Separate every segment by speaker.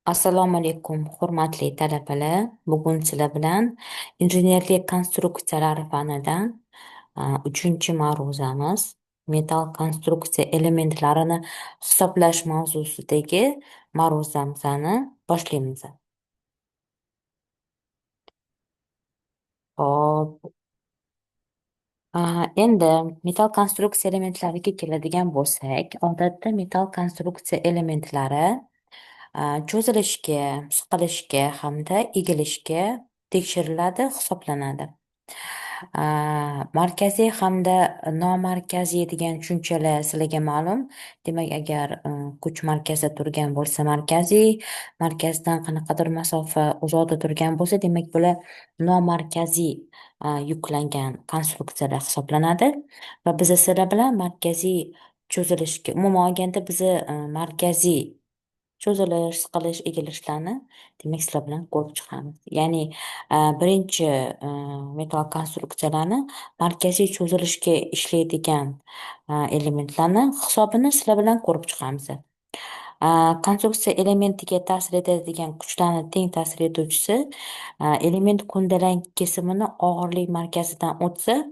Speaker 1: Assalomu alaykum, hurmatli talabalar. Bugun sizlar bilan injenerlik konstruksiyalari fanidan uchinchi ma'ruzamiz metall konstruksiya elementlarini hisoblash mavzusidagi ma'ruzamizni boshlaymiz. Xo'p, endi metall konstruksiya elementlariga keladigan bo'lsak, odatda metall konstruksiya elementlari cho'zilishga, siqilishga hamda egilishga tekshiriladi, hisoblanadi. Markaziy hamda nomarkaziy degan tushunchalar sizlarga ma'lum. Demak, agar kuch markazda turgan bo'lsa markaziy, markazdan qanaqadir masofa uzoqda turgan bo'lsa, demak bular nomarkaziy yuklangan konstruksiyalar hisoblanadi. Va biz sizlar bilan markaziy cho'zilishga, umuman olganda bizni markaziy cho'zilish, siqilish, egilishlarni demak sizlar bilan ko'rib chiqamiz. Ya'ni birinchi metall konstruksiyalarni markaziy cho'zilishga ishlaydigan elementlarni hisobini sizlar bilan ko'rib chiqamiz. Konstruksiya elementiga ta'sir etadigan kuchlarni teng ta'sir etuvchisi element ko'ndalang kesimini og'irlik markazidan o'tsa,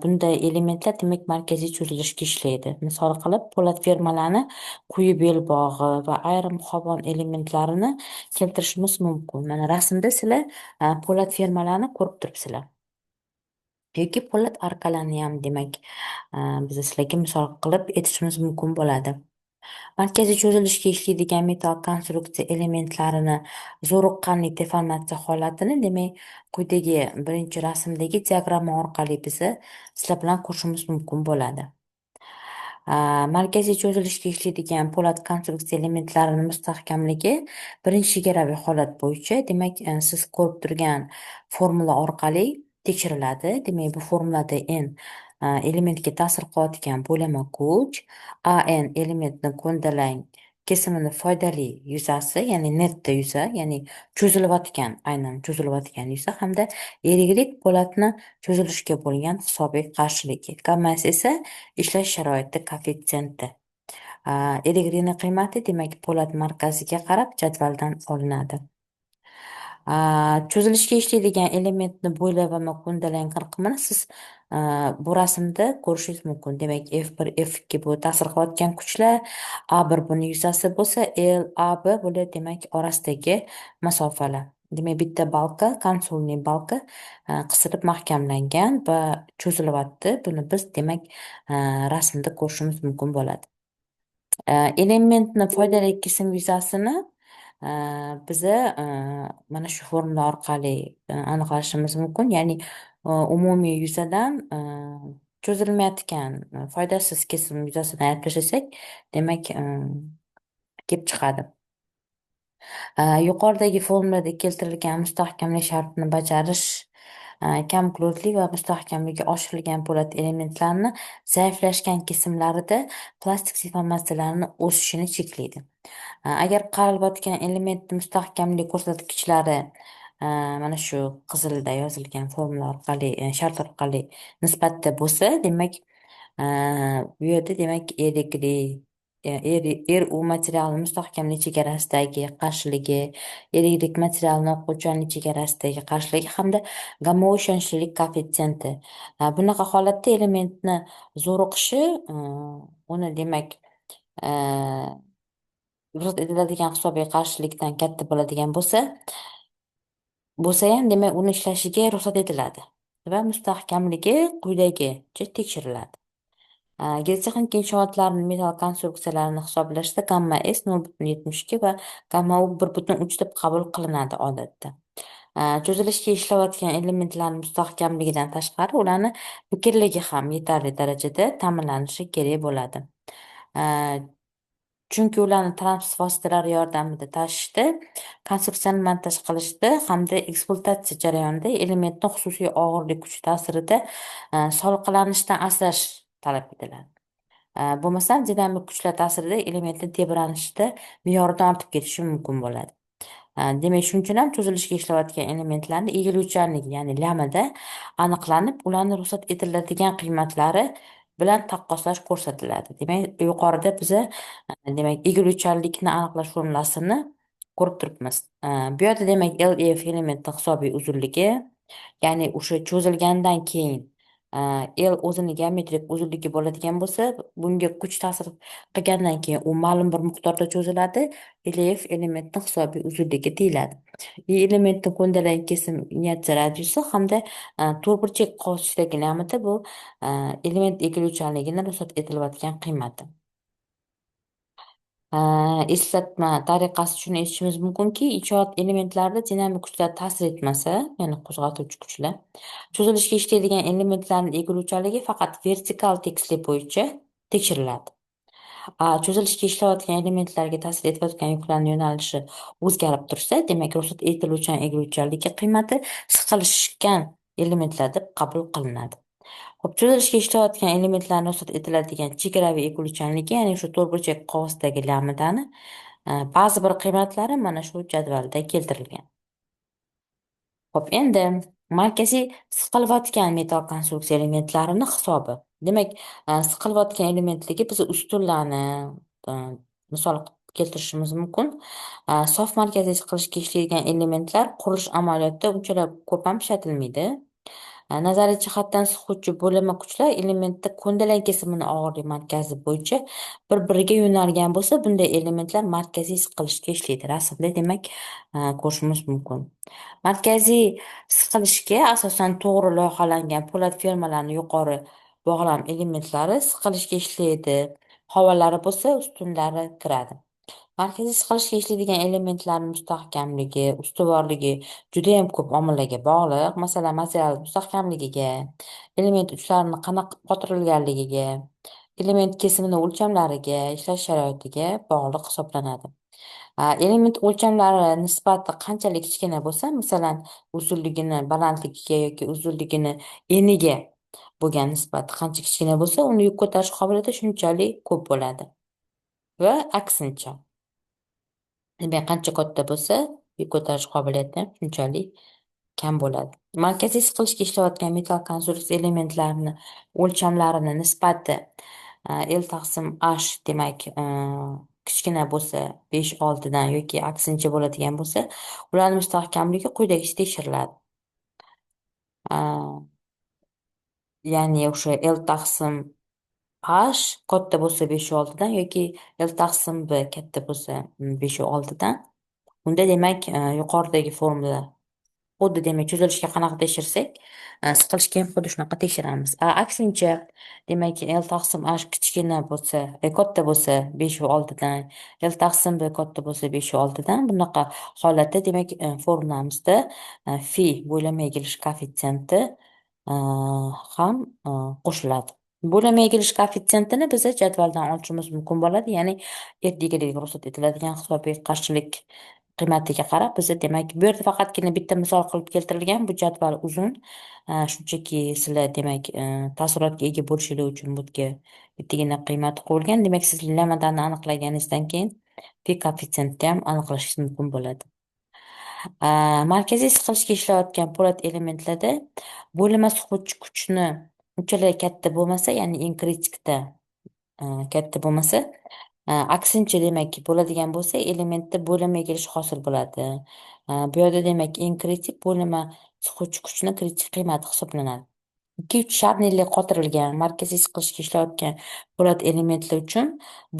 Speaker 1: bunday elementlar demak markaziy cho'zilishga ishlaydi. Misol qilib, po'lat fermalarni quyi belbog'i va ayrim xobon elementlarini keltirishimiz mumkin. Mana rasmda sizlar po'lat fermalarni ko'rib turibsizlar. Yoki po'lat arkalarni ham demak biz sizlarga misol qilib aytishimiz mumkin bo'ladi. Markaziy cho'zilishga ishlaydigan metall konstruksiya elementlarini zo'riqqanlik deformatsiya holatini demak quyidagi birinchi rasmdagi diagramma orqali biza sizlar bilan ko'rishimiz mumkin bo'ladi. Markaziy cho'zilishga ishlaydigan po'lat konstruksiya elementlarini mustahkamligi birinchi chegaraviy holat bo'yicha demak siz ko'rib turgan formula orqali tekshiriladi. Demak, bu formulada N elementga ta'sir qilayotgan bo'lama kuch, AN elementni ko'ndalang kesimini foydali yuzasi, ya'ni netto yuza, ya'ni cho'zilayotgan, aynan cho'zilayotgan yuza hamda R po'latni cho'zilishga bo'lgan hisobiy qarshiligi. Gamma S esa ishlash sharoiti koeffitsiyenti. R qiymati demak po'lat markaziga qarab jadvaldan olinadi. Cho'zilishga ishlaydigan elementni bo'ylab va ko'ndalang qirqimini siz bu rasmda ko'rishingiz mumkin. Demak, F1, F2 bu ta'sir qilayotgan kuchlar, A1 buni yuzasi bo'lsa, L, AB bular demak orasidagi masofalar. Demak, bitta balka, konsolniy balka qisilib mahkamlangan va cho'zilyapti. Buni biz demak rasmda ko'rishimiz mumkin bo'ladi. Elementni foydali kesim yuzasini biza mana shu formula orqali aniqlashimiz mumkin. Ya'ni umumiy yuzadan cho'zilmayotgan foydasiz kesim yuzasidan ayirib tashlasak, demak kelib chiqadi. Yuqoridagi formulada keltirilgan mustahkamlik shartini bajarish kam quvvatli va mustahkamligi oshirilgan po'lat elementlarni zaiflashgan kesimlarida plastik deformatsiyalarni o'sishini cheklaydi. Agar qaralayotgan elementni mustahkamlik ko'rsatkichlari mana shu qizilda yozilgan formula orqali, shart orqali nisbatda bo'lsa, demak bu yerda demak R U materialni mustahkamlik chegarasidagi qarshiligi, R materialni o'quvchanlik chegarasidagi qarshiligi hamda gamma ishonchlilik koeffitsiyenti. Bunaqa holatda elementni zo'riqishi uni demak ruxsat etiladigan hisobiy qarshilikdan katta bo'ladigan bo'lsa ham demak uni ishlashiga ruxsat etiladi va mustahkamligi quyidagicha tekshiriladi. Gidrotexnik inshootlarning metall konstruksiyalarini hisoblashda gamma S 0,72 va gamma U 1,3 deb qabul qilinadi odatda. Cho'zilishga ishlayotgan elementlarning mustahkamligidan tashqari ularni bukilligi ham yetarli darajada ta'minlanishi kerak bo'ladi. Chunki ularni transport vositalari yordamida tashishda, konstruksiyani montaj qilishda hamda ekspluatatsiya jarayonida elementni xususiy og'irlik kuchi ta'sirida solqilanishdan asrash talab etiladi. Bo'lmasam dinamik kuchlar ta'sirida elementni tebranishda me'yoridan ortib ketishi mumkin bo'ladi. Demak, shuning uchun ham cho'zilishga ishlayotgan elementlarni egiluvchanligi, ya'ni lямida aniqlanib, ularni ruxsat etiladigan qiymatlari bilan taqqoslash ko'rsatiladi. Demak, yuqorida biza demak egiluvchanlikni aniqlash formulasini Ko'rib turibmiz. Bu yerda demak LF elementni hisobiy uzunligi, ya'ni o'sha cho'zilgandan keyin L o'zini geometrik uzunligi bo'ladigan bo'lsa, bunga kuch ta'sir qilgandan keyin u ma'lum bir miqdorda cho'ziladi. LF elementni hisobiy uzunligi deyiladi. E elementni ko'ndalang kesim inersiya radiusi hamda to'rtburchak qovushdagi lambda bu element egiluvchanligini ruxsat etilayotgan qiymati. Eslatma tariqasi shuni aytishimiz mumkinki, inshoot elementlarida dinamik kuchlar ta'sir etmasa, ya'ni qo'zg'atuvchi kuchlar, cho'zilishga ishlaydigan elementlarning egiluvchanligi faqat vertikal tekislik bo'yicha tekshiriladi. Cho'zilishga ishlayotgan elementlarga ta'sir etayotgan yuklarning yo'nalishi o'zgarib tursa, demak, ruxsat etiluvchan egiluvchanligi qiymati siqilishgan elementlar deb qabul qilinadi. Xo'p, cho'zilishga ishlayotgan elementlarni ruxsat etiladigan chegaraviy egiluvchanligi, ya'ni shu to'rtburchak qovusdagi lambdani ba'zi bir qiymatlari mana shu jadvalda keltirilgan. Xo'p, endi markaziy siqilayotgan metall konstruksiya elementlarini hisobi. Demak, siqilayotgan elementligi biz ustunlarni misol keltirishimiz mumkin. Sof markaziy siqilishga ishlaydigan elementlar qurilish amaliyotida unchalar ko'p ham ishlatilmaydi. Nazariy jihatdan siquvchi bo'lima kuchlar elementda ko'ndalang kesimini og'irlik markazi bo'yicha bir-biriga yo'nalgan bo'lsa, bunday elementlar markaziy siqilishga ishlaydi. Rasmda demak ko'rishimiz mumkin. Markaziy siqilishga asosan to'g'ri loyihalangan po'lat fermalarning yuqori bog'lam elementlari siqilishga ishlaydi. Havolari bo'lsa ustunlari kiradi. Markaziy siqilishga ishlaydigan elementlarning mustahkamligi, ustuvorligi juda ham ko'p omillarga bog'liq. Masalan, material mustahkamligiga, element uchlarini qanaqa qotirilganligiga, element kesimini o'lchamlariga, ishlash sharoitiga bog'liq hisoblanadi. Element o'lchamlari nisbati qanchalik kichkina bo'lsa, masalan, uzunligini balandligiga yoki uzunligini eniga bo'lgan nisbati qancha kichkina bo'lsa, uni yuk ko'tarish qobiliyati shunchalik ko'p bo'ladi. Va aksincha. Demak, qancha katta bo'lsa, yuk ko'tarish qobiliyati ham shunchalik kam bo'ladi. Markaziy siqilishga ishlayotgan metall konstruksiya elementlarini o'lchamlarini nisbati L taqsim H demak kichkina bo'lsa 5-6 dan yoki aksincha bo'ladigan bo'lsa, ularning mustahkamligi quyidagicha tekshiriladi. Ya'ni o'sha L taqsim H katta bo'lsa 5-6 dan yoki L taqsim B katta bo'lsa 5-6 dan, unda demak yuqoridagi formula xuddi demak cho'zilishga qanaqa tekshirsak, siqilishga ham xuddi shunaqa tekshiramiz. Aksincha, demak L taqsim H kichkina bo'lsa, katta bo'lsa 5-6 dan, L taqsim B katta bo'lsa 5-6 dan, bunaqa holatda demak formulamizda fi bo'ylama egilish koeffitsiyenti ham qo'shiladi. Bo'ylama egilish koeffitsiyentini biz jadvaldan olishimiz mumkin bo'ladi, ya'ni R ruxsat etiladigan hisobiy qarshilik qiymatiga qarab biz demak bu yerda faqatgina bitta misol qilib keltirilgan, bu jadval uzun. Shunchaki sizlar demak taassurotga ega bo'lishinglar uchun bu yerga bittagina qiymat qo'yilgan. Demak, siz lambdani aniqlaganingizdan keyin fi koeffitsiyentni ham aniqlashingiz mumkin bo'ladi. Markaziy siqilishga ishlayotgan po'lat elementlarda bo'lima siquvchi kuchni unchalar katta bo'lmasa, ya'ni eng kritikda katta bo'lmasa, aksincha demak bo'ladigan bo'lsa, elementda bo'lima egilish hosil bo'ladi. Bu yerda demak eng kritik bo'lima siquvchi kuchni kritik qiymati hisoblanadi. 2-3 sharnirli qotirilgan markaziy siqilishga ishlayotgan po'lat elementlar uchun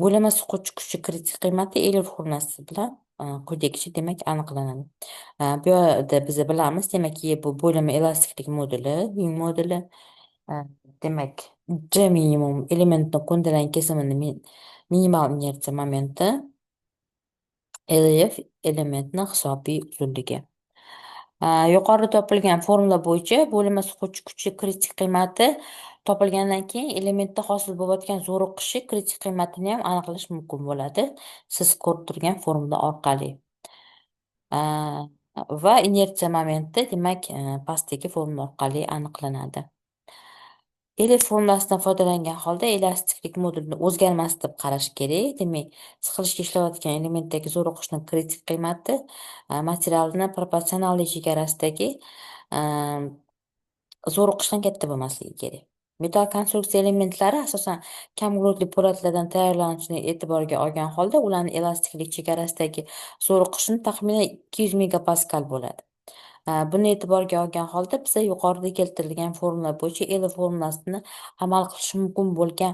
Speaker 1: bo'lima siquvchi kuchi kritik qiymati Euler formulasi bilan quyidagicha demak aniqlanadi. Bu yerda biz bilamiz, demak, E bu bo'lima elastiklik moduli, Young moduli. Demak, J minimum elementni ko'ndalang kesimini minimal inersiya momenti, LF elementni hisobiy uzunligi. Yuqorida topilgan formula bo'yicha bo'lima siquvchi kuchi kritik qiymati topilgandan keyin elementda hosil bo'layotgan zo'riqishi kritik qiymatini ham aniqlash mumkin bo'ladi. Siz ko'rib turgan formula orqali. Va inersiya momenti demak pastdagi formula orqali aniqlanadi. Euler formulasidan foydalangan holda elastiklik modulini o'zgarmas deb qarash kerak. Demak, siqilishga ishlayotgan elementdagi zo'riqishning kritik qiymati materialni proporsionallik chegarasidagi zo'riqishdan katta bo'lmasligi kerak. Metal konstruksiya elementlari asosan kam uglerodli po'latlardan tayyorlanishini e'tiborga olgan holda ularning elastiklik chegarasidagi zo'riqishini taxminan 200 megapaskal bo'ladi. Buni e'tiborga olgan holda biza yuqorida keltirilgan formula bo'yicha L formulasini amal qilishi mumkin bo'lgan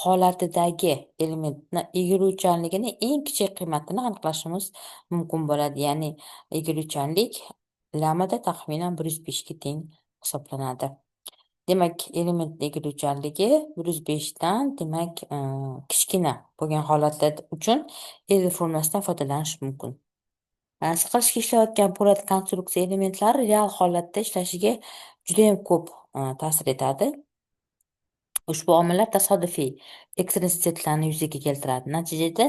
Speaker 1: holatidagi elementni egiluvchanligini eng kichik qiymatini aniqlashimiz mumkin bo'ladi. Ya'ni egiluvchanlik lambda taxminan 105 ga teng hisoblanadi. Demak, elementning egiluvchanligi 105 dan demak kichkina bo'lgan holatlar uchun L formulasidan foydalanish mumkin. Siqilishga ishlayotgan po'lat konstruksiya elementlari real holatda ishlashiga judayam ko'p ta'sir etadi. Ushbu omillar tasodifiy eksentrisitetlarni yuzaga keltiradi. Natijada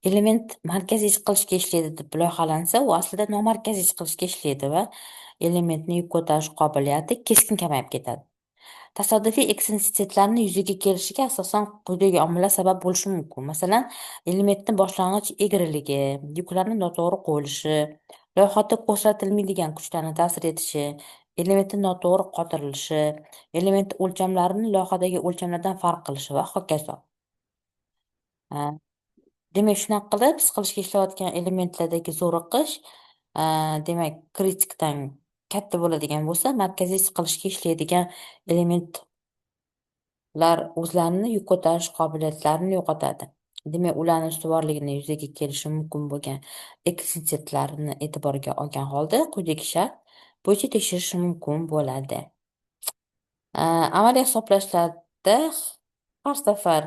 Speaker 1: element markaziy siqilishga ishlaydi deb loyihalansa, u aslida nomarkaziy siqilishga ishlaydi va elementni yuk ko'tarish qobiliyati keskin kamayib ketadi. Tasodifiy eksentrisitetlarni yuzaga kelishiga asosan quyidagi omillar sabab bo'lishi mumkin. Masalan, elementni boshlang'ich egriligi, yuklarni noto'g'ri qo'yilishi, loyihada ko'rsatilmaydigan kuchlarni ta'sir etishi, elementni noto'g'ri qotirilishi, element o'lchamlarini loyihadagi o'lchamlardan farq qilishi va hokazo. Demak, shunaqa qilib siqilishga ishlayotgan elementlardagi zo'riqish, demak, kritikdan katta bo'ladigan bo'lsa, markaziy siqilishga ishlaydigan elementlar o'zlarini yuk ko'tarish qobiliyatlarini yo'qotadi. Demak, ularni ustuvorligini yuzaga kelishi mumkin bo'lgan eksentrisitetlarni e'tiborga olgan holda quyidagi shart bo'yicha tekshirish mumkin bo'ladi. Amaliy hisoblashlarda har safar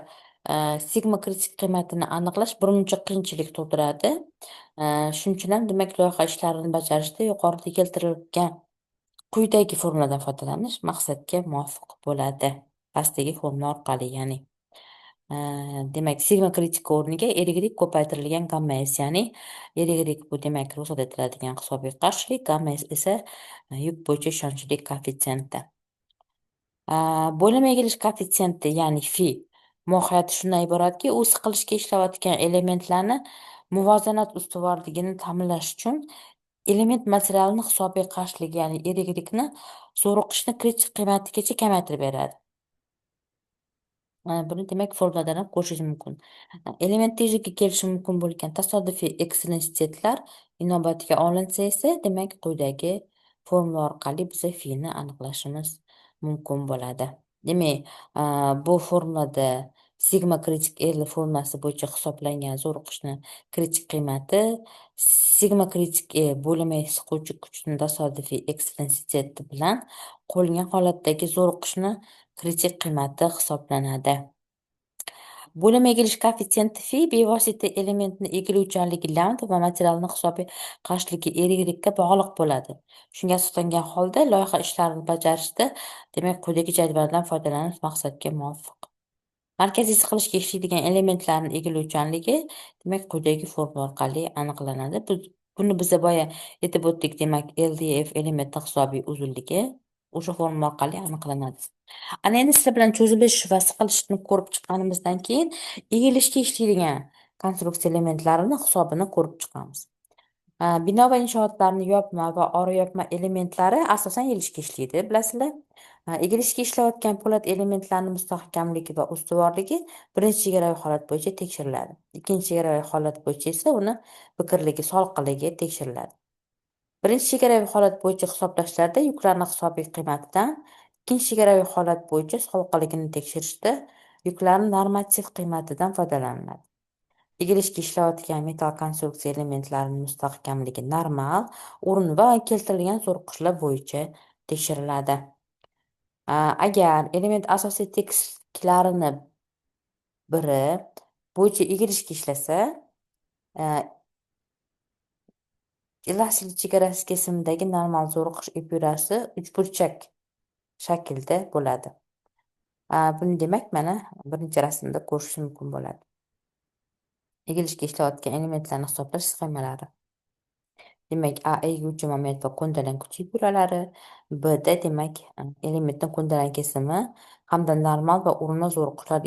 Speaker 1: sigma kritik qiymatini aniqlash birmuncha qiyinchilik tug'diradi. Shuning uchun ham demak loyiha ishlarini bajarishda yuqorida keltirilgan quyidagi formuladan foydalanish maqsadga muvofiq bo'ladi. Pastdagi formula orqali, ya'ni demak sigma kritik o'rniga R ko'paytirilgan gamma S, ya'ni R bu demak ruxsat etiladigan hisobiy qarshilik, gamma S esa yuk bo'yicha ishonchli koeffitsiyenti. Bo'linma egilish koeffitsiyenti, ya'ni fi mohiyati shundan iboratki, u siqilishga ishlayotgan elementlarni muvozanat ustuvorligini ta'minlash uchun element materialini hisobiy qarshiligi, ya'ni R ni zo'riqishni kritik qiymatigacha kamaytirib beradi. Buni demak formuladan ham ko'rishingiz mumkin. Elementda yuzaga kelishi mumkin bo'lgan tasodifiy eksentrisitetlar inobatga olinsa esa, demak quyidagi formula orqali biz fini aniqlashimiz mumkin bo'ladi. Demak, bu formulada sigma kritik L formulasi bo'yicha hisoblangan zo'riqishni kritik qiymati sigma kritik E bo'linma siquvchi kuchni tasodifiy eksentritsiteti bilan qo'yilgan holatdagi zo'riqishni kritik qiymati hisoblanadi. Bo'linma egilish koeffitsiyenti fi bevosita elementni egiluvchanligi lambda va materialni hisobiy qarshiligi R ga bog'liq bo'ladi. Shunga asoslangan holda loyiha ishlarini bajarishda demak quyidagi jadvaldan foydalanish maqsadga muvofiq. Markaziy siqilishga ishlaydigan elementlarning egiluvchanligi demak quyidagi formula orqali aniqlanadi. Buni biza boya aytib o'tdik, demak LDF elementni hisobiy uzunligi o'sha formula orqali aniqlanadi. Ana endi sizlar bilan cho'zilish va siqilishni ko'rib chiqqanimizdan keyin egilishga ishlaydigan konstruksiya elementlarini hisobini ko'rib chiqamiz. Bino va inshootlarni yopma va ora yopma elementlari asosan egilishga ishlaydi, bilasizlar. Egilishga ishlayotgan po'lat elementlarning mustahkamligi va ustuvorligi birinchi chegaraviy holat bo'yicha tekshiriladi. Ikkinchi chegaraviy holat bo'yicha esa uni bikrligi, solqinligi tekshiriladi. Birinchi chegaraviy holat bo'yicha hisoblashlarda yuklarni hisobiy qiymatidan, ikkinchi chegaraviy holat bo'yicha solqinligini tekshirishda yuklarni normativ qiymatidan foydalaniladi. Egilishga ishlayotgan metall konstruksiya elementlarining mustahkamligi normal, o'rin va keltirilgan zo'riqishlar bo'yicha tekshiriladi. Agar element asosiy tekislarini biri bo'yicha egilishga ishlasa, elastiklik chegarasi kesimidagi normal zo'riqish epyurasi uchburchak shaklda bo'ladi. Buni demak mana birinchi rasmda ko'rish mumkin bo'ladi. Egilishga ishlayotgan elementlarni hisoblash sxemalari. Demak, A eguvchi moment va ko'ndalang kuch epyuralari, B da demak elementning ko'ndalang kesimi hamda normal va urinma zo'riqishlar.